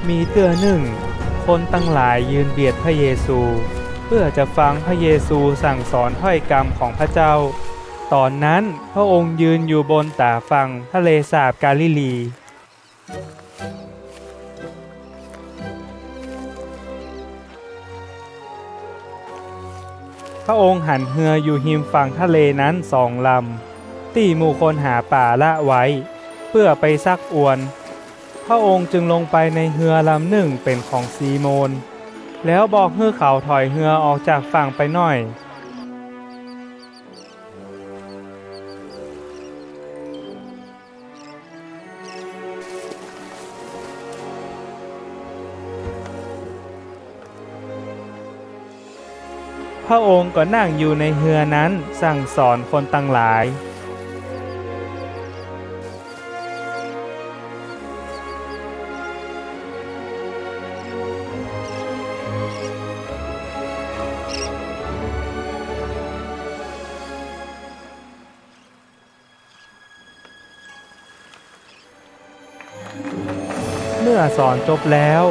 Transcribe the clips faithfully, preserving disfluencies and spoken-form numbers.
มีเตื้อนึ่ง คนตังหลายยืนเบียดพระเยซู เปื้อจะฟังพระเยซูสั่งสอนถ้อยกำของพระเจ้า ต๋อนนั้นพระองค์ยืนอยู่บนต๋าฝั่งทะเลสาบกาลิลี พระองค์หันเฮืออยู่ฮิมฝั่งทะเลนั้นสองลำ ตี้หมู่คนหาป๋าละไว้ เปื้อไปซักอวน พระองค์จึงลงไปในเฮือลำนึ่งเป๋นของซีโมน แล้วบอกหื้อเขาถอยเฮือออกจากฝั่งไปหน้อย พระองค์ก็นั่งอยู่ในเฮือนั้นสั่งสอนคนตังหลาย เมื่อสอนจบแล้ว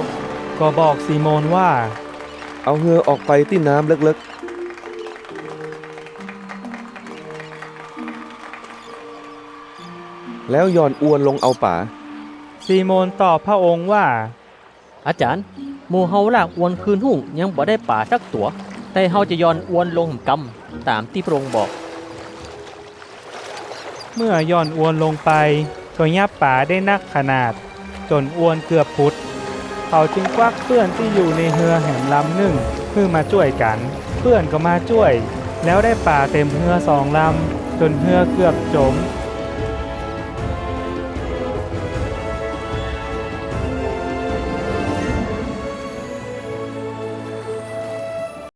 ก็บอกซีโมนว่า เอาเฮือออกไปตี้น้ำเลิกๆ แล้วหย่อนอวนลงเอาป๋า ซีโมนตอบพระองค์ว่า อาจ๋ารย์ หมู่เฮาลากอวนคืนฮู้ยังบ่ได้ป๋าสักตั๋ว แต่เฮาจะหย่อนอวนลงกำต๋ามตี้พระองค์บอก เมื่อหย่อนอวนลงไป ก็ยับป๋าได้นักขนาด จ๋นอวนเกือบปุด เขาจึงกวักเปื้อนตี้อยู่ในเฮือแหมลำนึ่งหื้อมาจ้วยกั๋น เปื้อนก็มาจ้วย แล้วได้ป๋าเต๋มเฮือสองลำ จ๋นเฮือเกือบจ๋ม